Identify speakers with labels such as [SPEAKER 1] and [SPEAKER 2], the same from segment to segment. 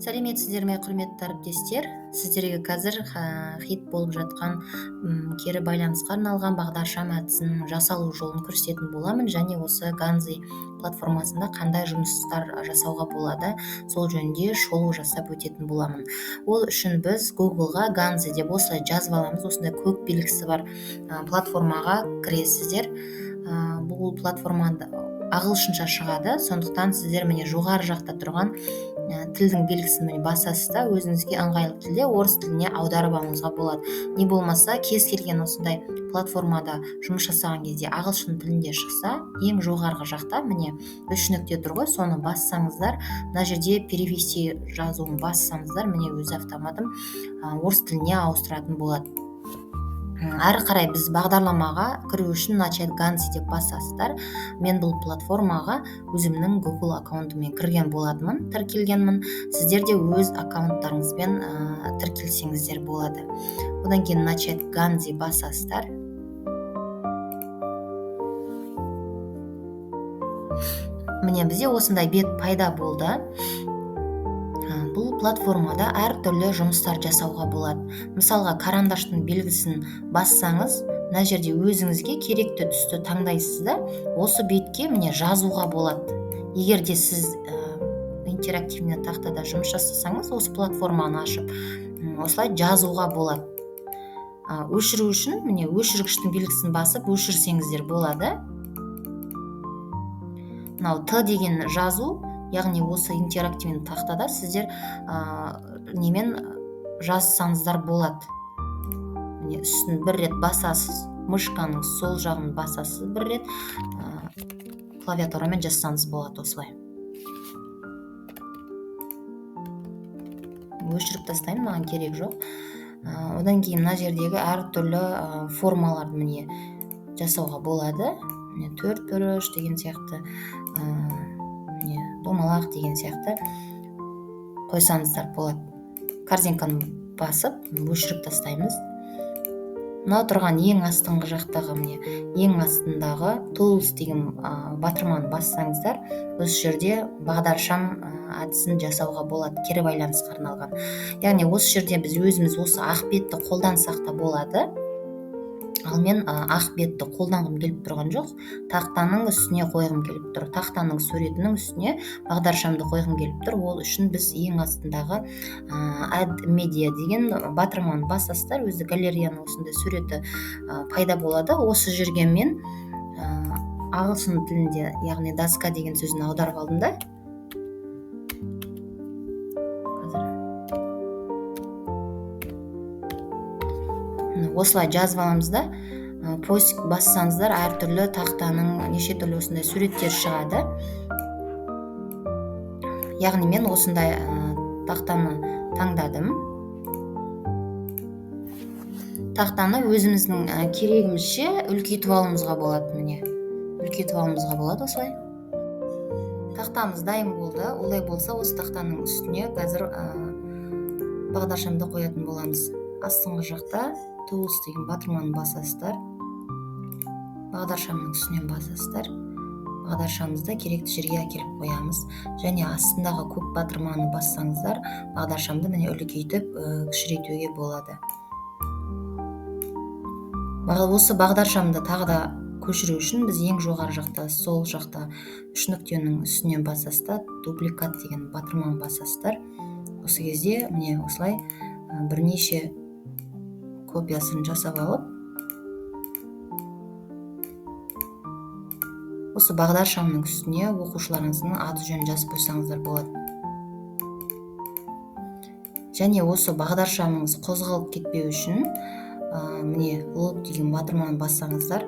[SPEAKER 1] Сәлеметсіздер ме, құрметті әріптестер! Сіздерге қазір хит болып жатқан кері байланысқа арналған бағдаршам әдісінің жасалу жолын көрсететін боламын және осы Ganzi платформасында қандай жұмыстар жасауға болады, сол жөнінде шолу жасап өтетін боламын. Ол үшін біз Googleға Ganzi деп осылай жазып аламыз. Осындай көк белгісі бар платформаға кіресіздер. Бұл платформада ағылшынша шығады, сондықтан сіздер міне жоғары жақта тұрған тілдің белгісін міне басасыз да, өзіңізге ыңғайлы тілде орыс тіліне аударып алуыңызға болады. Не болмаса кез келген осындай платформада жұмыс жасаған кезде ағылшын тілінде шықса, ең жоғарғы жақта міне үш нүкте тұр ғой, соны бассаңыздар, мына жерде перевести жазуын бассаңыздар, міне өзі автоматом орыс тіліне ауыстыратын болады. Әрі қарай біз бағдарламаға кіру үшін начать Ganzi деп басасыздар. Мен бұл платформаға өзімнің Google аккаунтыммен кірген болатынмын, тіркелгенмін. Сіздер де өз аккаунттарыңызбен тіркелсеңіздер болады. Одан кейін начать Ganzi басасыздар. Міне бізде осындай бет пайда болды. Бұл платформада әртүрлі жұмыстар жасауға болады. Мысалға, карандаштың белгісін бассаңыз, мына жерде өзіңізге керекті түсті таңдайсыз да, осы бетке міне жазуға болады. Егер де сіз интерактивный тақтада жұмыс жасасаңыз, осы платформаны ашып, осылай жазуға болады. Өшіру үшін міне өшіргіштің белгісін басып өшірсеңіздер болады. Мынау Т деген жазу, яғни осы интерактивный тақтада сіздер немен жазсаңыздар болады. Міне үстін бір рет басасыз, мышканың сол жағын басасыз бір рет, клавиатурамен жазсаңыз болады осылай. Өшіріп тастаймын, маған керек жоқ. Одан кейін мына жердегі әртүрлі формаларды міне жасауға болады. Міне төрт бұрыш деген сияқты, міне домалақ деген сияқты қойсаңыздар болады. Корзинканы басып өшіріп тастаймыз. Мына тұрған ең астыңғы жақтағы міне ең астындағы Tools деген батырманы бассаңыздар, осы жерде бағдаршам әдісін жасауға болады, кері байланысқа арналған. Яғни осы жерде біз өзіміз осы ақ бетті қолдансақ та болады. Ал мен ақ бетті қолданғым келіп тұрған жоқ, тақтаның үстіне қойғым келіп тұр. Тақтаның суретінің үстіне бағдаршамды қойғым келіп тұр. Ол үшін біз ең астындағы Add Media деген батырманы басасыздар, өзі галереяның осындай суреті пайда болады. Осы жерге мен ағылшын тілінде, яғни доска деген сөзін аударып алдым да. Осылай жазып аламыз да, поиск бассаңыздар әртүрлі тақтаның неше түрлі осындай суреттері шығады. Яғни мен осындай тақтаны таңдадым. Тақтаны өзіміздің керегімізше үлкейтіп алуымызға болады. Міне үлкейтіп алуымызға болады осылай. Тақтамыз дайын болды. Олай болса осы тақтаның үстіне қазір бағдаршамды қоятын боламыз. Астыңғы жақта Tools деген батырманы басасыздар. Бағдаршамның үстінен басасыздар. Бағдаршамызды керекті жерге әкеліп қоямыз. Және астындағы көк батырманы бассаңыздар, бағдаршамды міне үлкейтіп, кішірейтуге болады. Осы бағдаршамды тағы да көшіру үшін біз ең жоғары жақта, сол жақта үш нүктенің үстінен басасыздар, дубликат деген батырманы басасыздар. Осы кезде міне осылай бірнеше копиясын жасап алып, осы бағдаршамның үстіне оқушыларыңыздың аты жөнін жазып қойсаңыздар болады. Және осы бағдаршамыңыз қозғалып кетпеу үшін, міне лог деген батырманы бассаңыздар,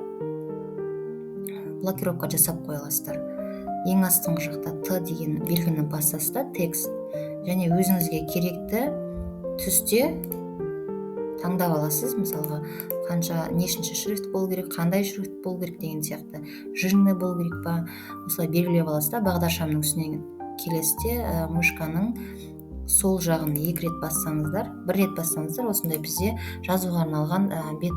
[SPEAKER 1] блокировка жасап қоя аласыздар. Ең астыңғы жақта Т деген белгіні басасыздар, текст, және өзіңізге керекті түсте таңдап аласыз. Мысалға, нешінші шрифт болу керек, қандай шрифт болу керек деген сияқты, жирный болу керек па, осылай белгілеп аласыз да, бағдаршамның үстіне келесіз де, мышканың сол жағын екі рет бассаңыздар, бір рет бассаңыздар, осындай бізде жазуға арналған бет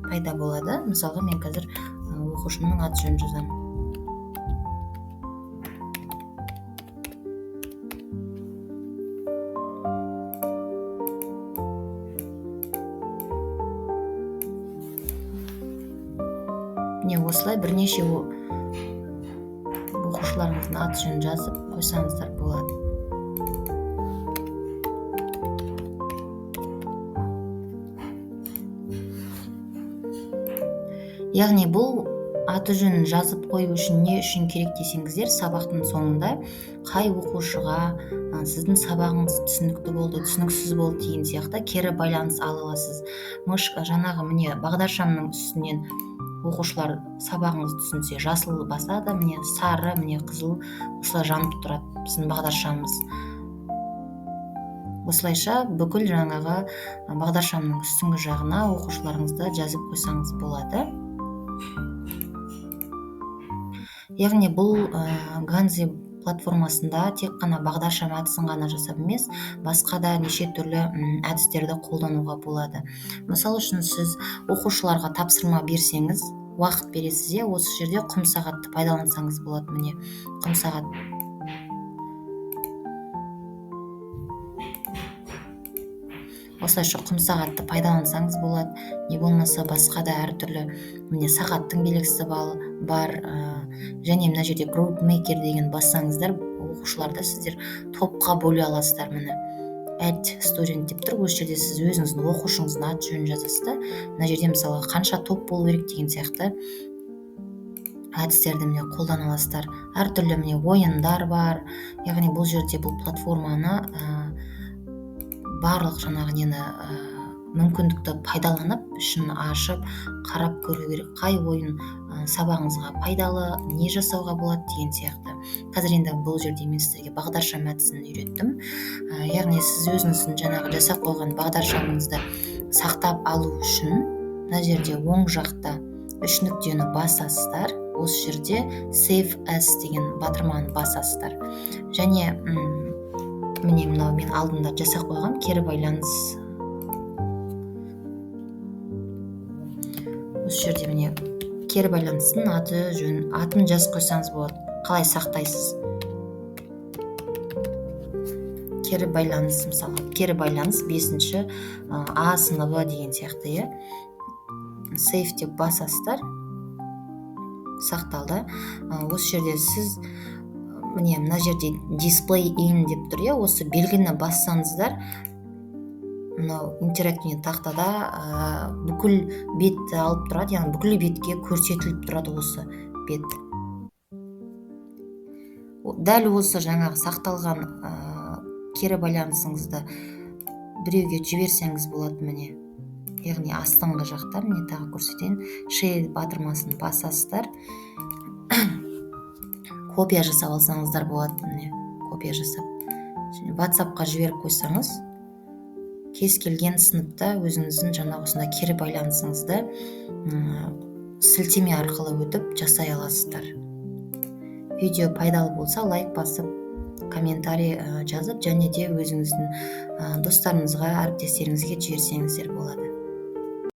[SPEAKER 1] пайда болады. Мысалға, мен қазір оқушымның аты жөнін жазамын. Осылай бірнеше оқушыларыңыздың аты жөнін жазып қойсаңыздар болады. Яғни бұл аты жөнін жазып қою үшін не үшін керек десеңіздер, сабақтың соңында қай оқушыға сіздің сабағыңыз түсінікті болды, түсініксіз болды деген сияқты кері байланыс ала аласыз. Жаңағы міне бағдаршамның үстінен оқушылар сабағыңызды түсінсе жасыл басады, міне сары, міне қызыл, осылай жанып тұрады біздің бағдаршамыз. Осылайша бүкіл жаңағы бағдаршамның үстіңгі жағына оқушыларыңызды жазып қойсаңыз болады. Яғни бұл Ганзи платформасында тек қана бағдаршам әдісін ғана жасап емес, басқа да неше түрлі әдістерді қолдануға болады. Мысалы үшін сіз оқушыларға тапсырма берсеңіз, уақыт бересіз, иә, осы жерде құм сағатты пайдалансаңыз болады. Міне құм сағат. Осылайша құм сағатты пайдалансаңыз болады. Не болмаса басқа да әртүрлі міне сағаттың белгісі бар, және мына жерде Group Maker деген бассаңыздар, оқушыларды сіздер топқа бөле аласыздар. Міне Add Student деп тұр. Осы жерде сіз өзіңіздің оқушыңыздың аты жөнін жазасыз да, мына жерде мысалға қанша топ болу керек деген сияқты әдістерді міне қолдана аласыздар. Әртүрлі міне ойындар бар. Яғни бұл жерде бұл платформаны барлық жаңағы нені мүмкіндікті пайдаланып, ішін ашып, қарап көру керек. Қай ойын сабағыңызға пайдалы, не жасауға болады деген сияқты. Қазір енді бұл жерде мен сіздерге бағдаршам әдісін үйреттім. Яғни сіз өзіңіздің жаңағы жасап қойған бағдаршамыңызды сақтап алу үшін мына жерде оң жақта үш нүктені басасыздар. Осы жерде Save As деген батырманы басасыздар. Және міне мынау мен алдында жасап қойған кері байланыс. Осы жерде міне кері байланыстың аты жөн, атын жазып қойсаңыз болады. Қалай сақтайсыз? Кері байланыс, мысалға, кері байланыс 5-ші А сыныбы деген сияқты, иә. Save деп басасыздар. Сақталды. Осы жерде сіз міне мына жерде Display in деп тұр, иә, осы белгіні бассаңыздар, мынау интерактивный тақтада бүкіл бетті алып тұрады, яғни бүкіл бетке көрсетіліп тұрады осы бет. Дәл осы жаңағы сақталған кері байланысыңызды біреуге жіберсеңіз болады міне. Яғни астыңғы жақта міне тағы көрсетейін, Share батырмасын басасыздар. Копия жасап алсаңыздар болады, міне копия жасап. Және WhatsApp-қа жіберіп қойсаңыз, кез келген сыныпта өзіңіздің жаңағы осындай кері байланысыңызды сілтеме арқылы өтіп жасай аласыздар. Видео пайдалы болса, лайк басып, комментарий жазып, және де өзіңіздің достарыңызға, әріптестеріңізге жіберсеңіздер болады.